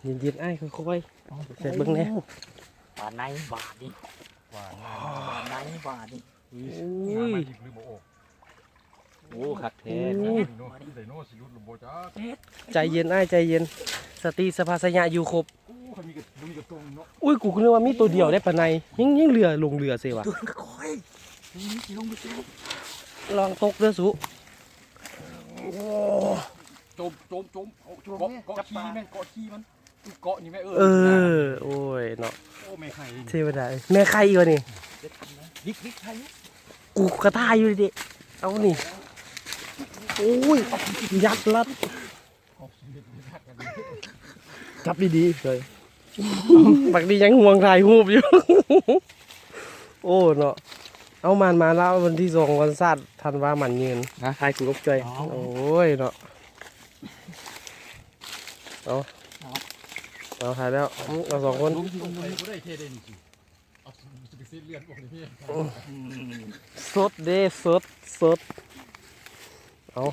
ເຢັນໆ ອ້າຍ ຄ່ອຍໆ ໃສ່ເບິ່ງແດ່. ໂອ້ ປາໃນບາດນີ້ ປາໃນ ປາໃນບາດນີ້. ອຸ້ຍ ໂອ້ ຄັກແທ້. ໂອ້ ໃດເນາະ ຊິຫຼຸດຫຼືບໍ່ຈັກ. ໃຈເຢັນອ້າຍ ໃຈເຢັນ ສະຕິສະພາຊະຍະຢູ່ຄົບ. ໂອ້ ຄັນມີກະ ບໍ່ມີກະຕົງເນາະ. ອຸ້ຍ ກູກໍນຶກວ່າມີໂຕດຽວໄດ໋ປາໃນ. ຍັງ ຍັງເຫຼືອ ຫຼົງເຫຼືອເສວ່າ. ລອງຕົກເດີສຸ. ໂອ້ ຈົມ ຈົມ ຈົມ. ເກາະ ເກາະຂີ້ແມ່ນ ເກາະຂີ້ມັນ. ເກາະນີ້ແມ່ເອີຍ. ເອີ ໂອ້ຍເນາະ. ໂອ້ ແມ່ໄຂ່ ເທວະດາ ແມ່ໄຂ່ອີກວ່ານີ້. ດິກ ດິກໄຂ່ ກູກະຖ່າຍຢູ່ເດ. ເອົານີ້ ໂອ້ຍ ຍັດລັດ ຈັບດີໆເລີຍ. ບັກນີ້ຍັງຫ່ວງຖ່າຍຮູບຢູ່. ໂອ້ເນາະ. ເອົາ ມານມາລາວ ວັນທີສອງ ວັນຊາດ ທັນວາ ໝັ້ນຍືນ. ນະ ຖ່າຍຄູ່ກັບຈ້ອຍ. ອໍ ໂອ້ຍເນາະ. ເອົາ ເອົາ ເອົາ ຖ່າຍແລ້ວ. ອືມ ເອົາສອງຄົນ. ລົງ ລົງ ລົງ ໄປບໍ່ໄດ້ແທ້ເດ້ນີ້. ເອົາ ຊິໄປເຊັດເລືອດອອກນີ້. ອືມ ສົດເດ້ ສົດ ສົດ. ເອົາ